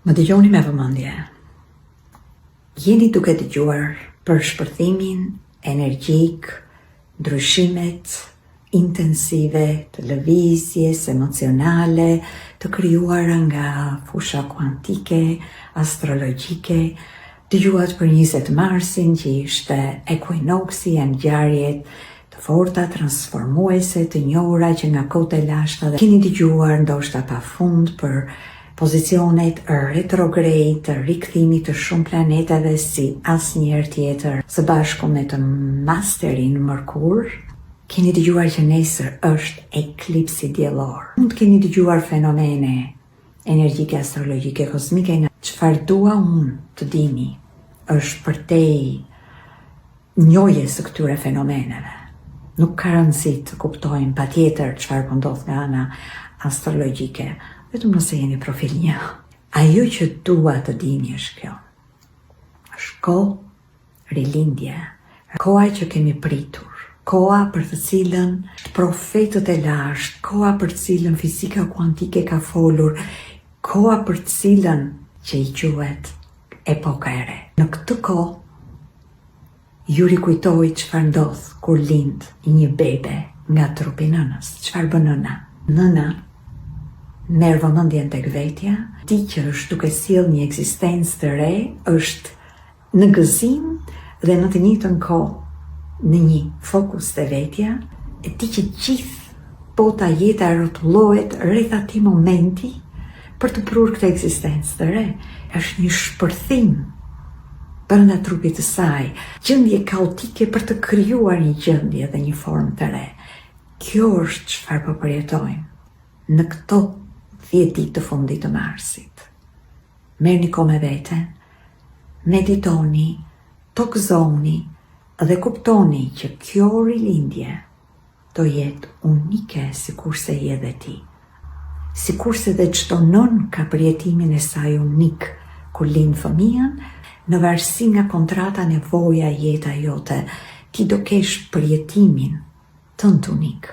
Më dëgjoni me vëmendje. Jeni duke dëgjuar për shpërthimin energjik, ndryshimet intensive të lëvizjes emocionale të krijuara nga fusha kuantike, astrologjike, dëgjuat për 20 marsin që ishte ekuinoksi, janë ngjarjet të forta transformuese të njohura që nga kohët e lashta dhe keni dëgjuar ndoshta pafund për pozicionet retrograde të rikthimit të shumë planeteve si asnjëherë tjetër së bashku me të masterin Mërkur. Keni dëgjuar që nesër është eklipsi diellor. Mund të keni dëgjuar fenomene energjike astrologjike kozmike nga çfarë dua unë të dini është përtej njohjes së këtyre fenomeneve. Nuk ka rëndësi të kuptojmë patjetër çfarë po ndodh nga ana astrologjike, vetëm nëse jeni profil një. Ajo që dua të dini është kjo. Është kohë rilindje, koha që kemi pritur, koha për të cilën profetët e lashtë, koha për të cilën fizika kuantike ka folur, koha për të cilën që i quhet epoka e re. Në këtë kohë Ju rikujtoj çfarë ndodh kur lind një bebe nga trupi i nënës. Çfarë bën nëna? Nëna merr vëmendjen tek vetja, di që është duke sjellë një ekzistencë të re, është në gëzim dhe në të njëjtën kohë në një fokus te vetja, e di që gjithë bota jeta rrotullohet rreth atij momenti për të prurë këtë ekzistencë të re. Është një shpërthim brenda trupit të saj, gjendje kaotike për të krijuar një gjendje dhe një formë të re. Kjo është çfarë po përjetojmë në këto 10 ditë të fundit të marsit. Merrni kohë me veten, meditoni, tokëzohuni dhe kuptoni që kjo rilindje do jetë unike sikurse je dhe ti. Sikurse dhe çdo nënë ka përjetimin e saj unik kur lind fëmijën, në varësi nga kontrata nevoja jeta jote, ti do kesh përjetimin tënd unik.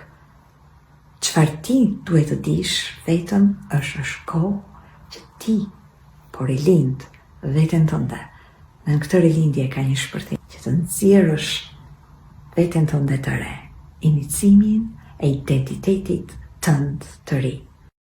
Çfarë ti duhet të dish vetëm është është kohë që ti po rilind veten tënde dhe në këtë rilindje ka një shpërthim që të nxjerrësh veten tënde të re, inicimin e identitetit tënd të ri.